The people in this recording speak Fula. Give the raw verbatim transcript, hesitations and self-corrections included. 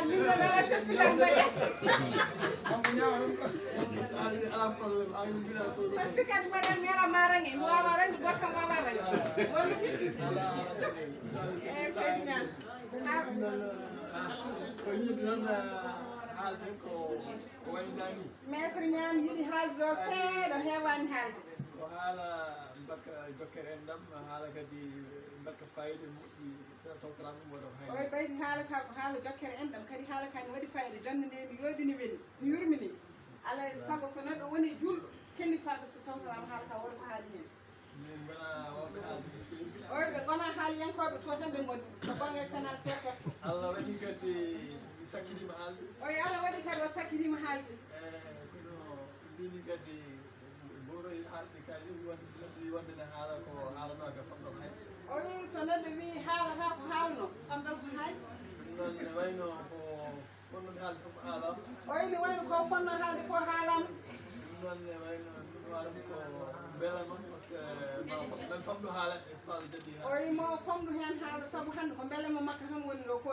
Min de wala certificat mbaɗe. Certificat mbaɗe mi ala marange, mi wawa range, gorko wawa range. Woni? Eh, Seydina. Ko yiɗi tan haalde ko ko wayi ndaa ni. Maître Niane yiɗi haalde ɗo seeɗa, heewaani haalde. Ko haala mbakka jokkere enɗam, haala kadi mbakka fayida moƴƴi, so tawtoraama ɗum waɗa ko hayni. Oy ɓaydi haala ka ko haala jokkere enɗam, kadi haala ka ne waɗi fayida, jonde nde mi yooɗini weli, mi yurmini. Alaa e sago so neɗɗo woni juulɗo, kelli faade so tawtoraama haala ka wona ko haali heen. Min ngonaa wonɓe haalde no feewi. Oy ɓe ngonaa haaliyankooɓe to tan ɓe ngoni, to bannge financier kadi. Allah waɗi kadi mi sakkitiima haalde. Oy Allah waɗi kadi o sakkitiima haalde. Eh, kono mbimi kadi, mboro haalde kadi, wonde so neɗɗo wi wonde ne haala ko haalanoo ka famɗo hay. Oy so neɗɗo wi haalata ko haalanoo, famɗo ko hay. Ɗum noon ne wayno ko fonnoomi haalde fof haalaama. Oy ne wayno ko fonnoo haalde fof haalaama. Ɗum noon ne wayno ɗum waɗi ko mbela noon, parce que ma fam-, men famɗo haala e so Allah jaɓi haala. Oy mo famɗo heen haala, sabu hannde ko mbela mo makka tan woni ɗo, ko